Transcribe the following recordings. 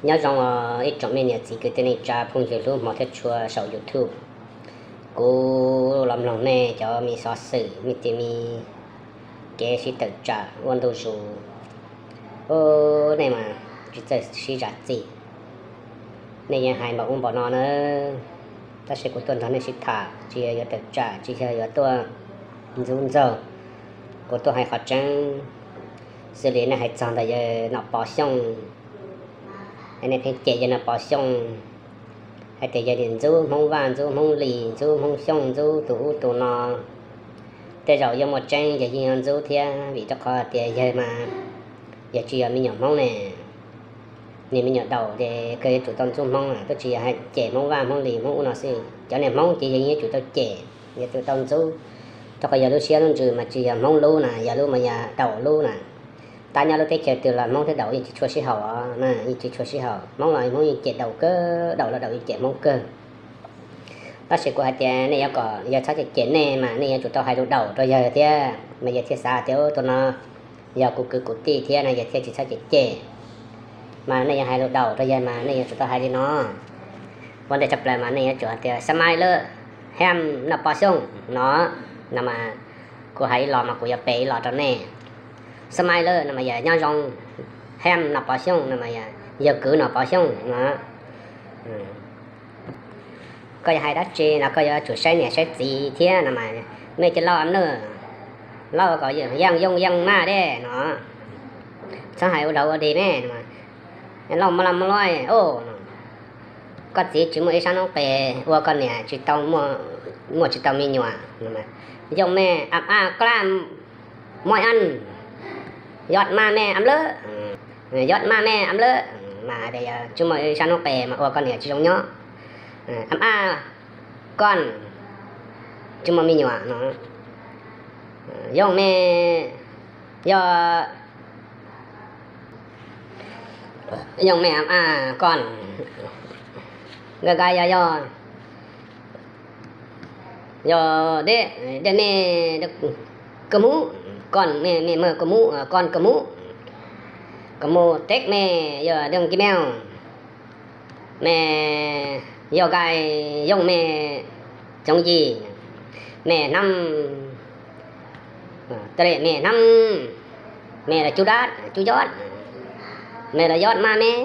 Nyob zoo os ib tsoom me niam txiv kwv tij neej tsa phooj ywg hlub hmov thiab tshua saum YouTube. Kuv los mloog nej cov me xov xwm me ti me kev sib tawm tsam ua ntu zus, u, nej mas tsis txawj sib zam txim. Nej yeej hais npaum ub npaum no na, tab sis kuv tuaj nrog nej sib tham tsis yog yuav tawm tsam tsis yog yuav tuaj ntxub ntxaug. Kuv tuaj hais qhov tseeb, xws li nej hais txog ntawm yawg Nom Pov Xyooj, nej pheej cem yawg Nom Pov Xyooj hais tias yawg ntxub Hmoob Vaj, ntxub Hmoob Lis, ntxub Hmoob Xyooj, ntxub tus ub tus no. Tej zaum yeej muaj tseeb, yawg yeej yuav ntxub thiab, vim rau qhov tias yawg mas yawg tsis yog me nyuam Hmoob ne. Niag me nyuam daus ces kawg yuav tsum tau ntxub Hmoob, twb tsis yog hais cem Hmoob Vaj, Hmoob Lis, Hmoob ub no xwb. Cov niag Hmoob ces yawg yeej yuav tsum tau cem, yuav tsum tau ntxub, rau qhov yawg lub siab lub ntsws mas tsis yog Hmoob lub na, yawg lub mas yog daus lub na. Tab nyob lub teb chaws twg los Hmoob thiab daus yeej tsis tshua sib haum os, yeej tsis tshua sib haum. Hmoob los Hmoob yeej cem daus kawg, daus los daus yeej cem Hmoob kawg. Tab sis kuv hais tias nej yuav kom yawg txhob cem cem nej mas nej yuav tsum tau hais lus daus rau yawg thiab, mas yawg thiaj xav tias tus no yog kuv kwv kuv tij thiab no, yawg thiaj tsis txhob cem cem. Mas nej yuav hais lus daus rau yawg mas nej yuav tsum tau hais li no. Ua ntej tshaj plaws mas nej yuav tsum hais tias xa mai lawm, hem Nom Pov Xyooj no, no mas kuv hais ib los mas kuv yuav piav ib los rau nej. Xa mai lawm no mas yog nyob zoo, hem Nom Pov Xyooj no mas yog kwv Nom Pov Xyooj no. Koj yuav hais dab tsi no koj yuav tsum saib niam saib txiv thiab no mas, mej cia lauj am nawj, lauj kom yeej yooj yeej maj dej no, txhob hais ua dog ua dig mej, lauj maj laj maj loj no, koj txiv tsis muaj ib sab noob qes ua koj niam tsis tau, muaj tsis tau me nyuam, yooj mej am aj klaj, muaj an, yoj maj mej am lawm, yoj maj mej am lawm, mas tias yog tsis muaj ib sab noob qes mas ua koj niam tsis zoo nyob, am aj koj tsis muaj me nyuam no, yooj mej, yog yooj mej am aj koj, nkaj nkaj yog yog, yog dej, dej mej, koj mub, koj mej, mej maj koj mub, koj koj mub, koj mub teb mej yog dej kib meej, mej yog nkaj, yooj mej txoov yig, mej hnab, tej mej hnab, mej los cub dab cub yoj, mej los yoj maj mej,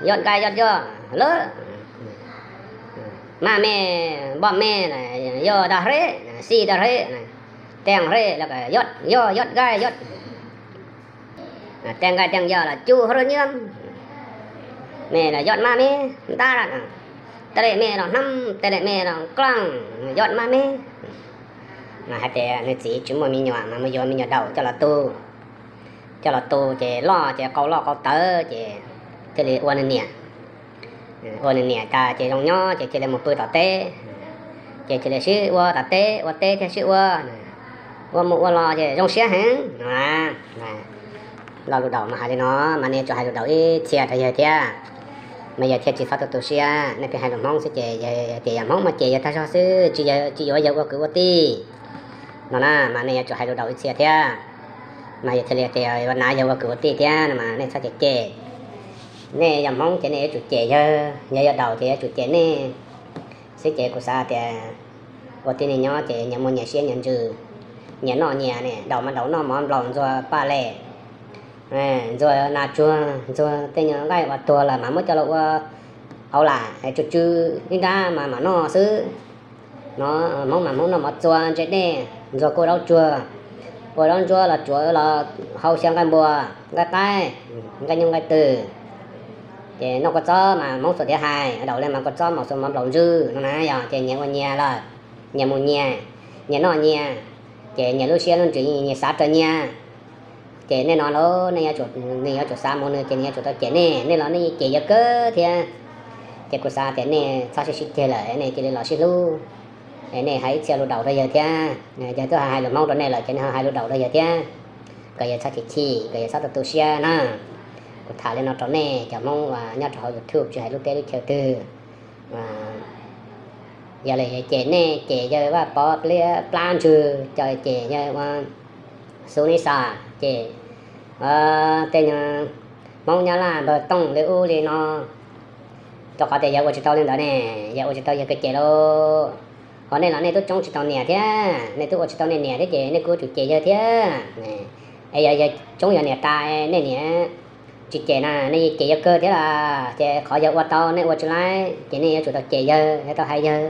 yoj nkaj yoj yog lawm, maj mej npoj mej, yoj dag hreb, xij dag hreb, teej hreb los yoj, yoj nkaj yoj, teej nkaj teej yog los cub hrub nyiab, mej los yoj maj mej ntab, tej mej los hnab, tej mej los klaaj, yoj maj mej. Hais tias nws txiv tsis muaj me nyuam mas mus yuav me nyuam daus coj los tu, coj los tu ces loj ces qau loj qau tawv ces thiaj li ua nws niam. Ua nws niam tas ces zoo nyob ces cia li mus pw tom teb, ces cia li sib ua tom teb, ua teb thiab sib ua, ua mus ua los ces zoo siab heev no. Lo lus daus mas hais li no, mas nej yuav tsum hais lus daus ib txhia rau yawg thiab. Mas yawg thiaj tsis txhob tu tu siab, nej pheej hais lus Hmoob xwb ces yawg tias yog Hmoob mas cem yawg tag zog xwb, tsis yog, tsis yuav yawg ua kwv ua tij no na, mas nej yuav tsum hais lus daus ib txhia thiab. Mas yawg thiaj li tias yuav nav yawg ua kwv ua tij thiab no mas nej txhob cem cem. Nej yog Hmoob ces nej yuav tsum cem yawg, yawg yog daus ces yuav tsum cem nej xwb ces kuv xav tias ua tib neeg nyob ces nyias muaj nyias siab nyias ntsws, nyias noj nyias ne, daus mas daus noj mov nplaum ntxuag paj les, ntxuag nas tsuag, ntxuag tej nyuag nqaij uas tuag lawm mas muab coj los ua hauv lam tsw tsw ib nrab mas mam noj xwb. No, Hmoob mas Hmoob noj mov txua ntse dej, ntxuag kua zaub tsuag, kua zaub ntsuab los tsuav los hau xyaw nqaij npua, nqaij qaib, nqaij nyoog nqaij twm. Ces noj kua txob mas Hmoob xuas tiav hais, daus li mas kua txob mas xuas mov nplaum ntswg no na yog ces nyias ua nyias lawm, nyias mus nyias, nyias noj nyias, ces nyias lub siab lub ntsws nyias xav raws nyias. Ces nej no los nej yuav tsum, nws yuav tsum xav mus nws ces nws yuav tsum tau cem nej, nej los nej cem yawg kawg thiab. Ces kuv xav tias nej txhob sib sib ceg lawm, nej cia li los sib hlub, es nej hais ib txhia lus daus rau yawg thiab. Yawg twb hais lus Hmoob rau nej lawm ces nej ho hais lus daus rau yawg thiab, kom yawg txhob chim chim, kom yawg txhob tu tu siab na. Kuv tham li no rau nej cov Hmoob uas nyob rau hauv YouTube tsis hais lub teb lub chaw twg. Yog li cem nej cem yawg Vaj Pov Pliab Plab Ntsws, cem yawg ua Xus Nis Xas, cem tej nyuag Hmoob Nyab Laj npawg Tooj li ub li no, rau qhov tias yawg ua tsis tau li ntawd ne, yawg ua tsis tau yawg kawg cem lauj. Ho nej los nej twb tsoob tsis tau niam thiab, nej twb ua tsis tau nej niam thiab ces nej kuj tsum cem yawg thiab. Es yog yawg tsoob yawg niam tas nej niam tsis cem na, nej cem yawg kawg thiab las. Ces qhov yawg ua tau nej ua tsis laib ces nej yuav tsum tau cem yawg, yuav tau hais yawg.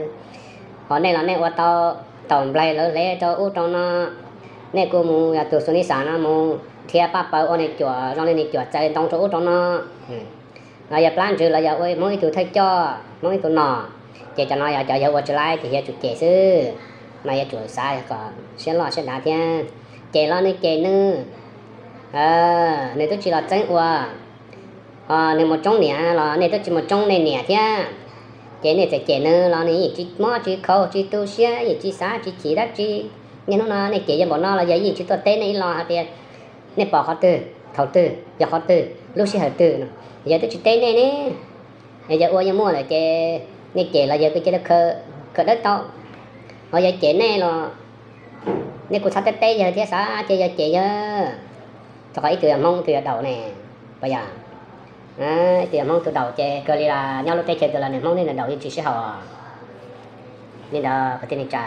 Ho nej los nej ua tau taum nplaig lawv hlev rau ub rau no, nej kuj mus yog tus xu ni xas no mus nrhiav paj paws ua nws cuam zoo li nws cuam txawv ntoo rau ub rau no. Los yog plab ntsws los yog ua Hmoob ib tug thawj coj, Hmoob ib tug nom, ces cov no yog cov yawg ua tsis laib ces yawg tsum cem xwb. Mas yawg tsum xav kom siab loj siab dav thiab. Cem los nws cem nws, nws twb tsis los txeeb ua. Ho nws mus tsoob niam los nej twb tsis mus tsoob nej niam thiab. Ces nej txawm cem nws los nws yeej tsis mob tsis khaus tsis tu siab, yeej tsis xav tsis chim dab tsi. Niaj hnub no nej cem yawg npaum no los yawg yeej tsis tuaj teb nej ib los hais tias nej pom qhov twg, thaum twg, yog qhov twg, lub sij hawm twg no. Yawg twb tsis teb nej ne. Yawg ua yeej muaj lawm ces nej cem los yawg kuj cia li khaws dawb tau. Ho yawg cem nej los nej kuj txhob teb teb yawg thiab, xav cia yawg cem yawg. Rau qhov ib tug yog Hmoob ib tug yog daum ne, puas yog? Ib tug yog Hmoob ib tug daum ces kawg li los nyob lub teb chaws twg los nws Hmoob thiab nws daum yeej tsis sib haum li ntawd kwv tij neej tsa.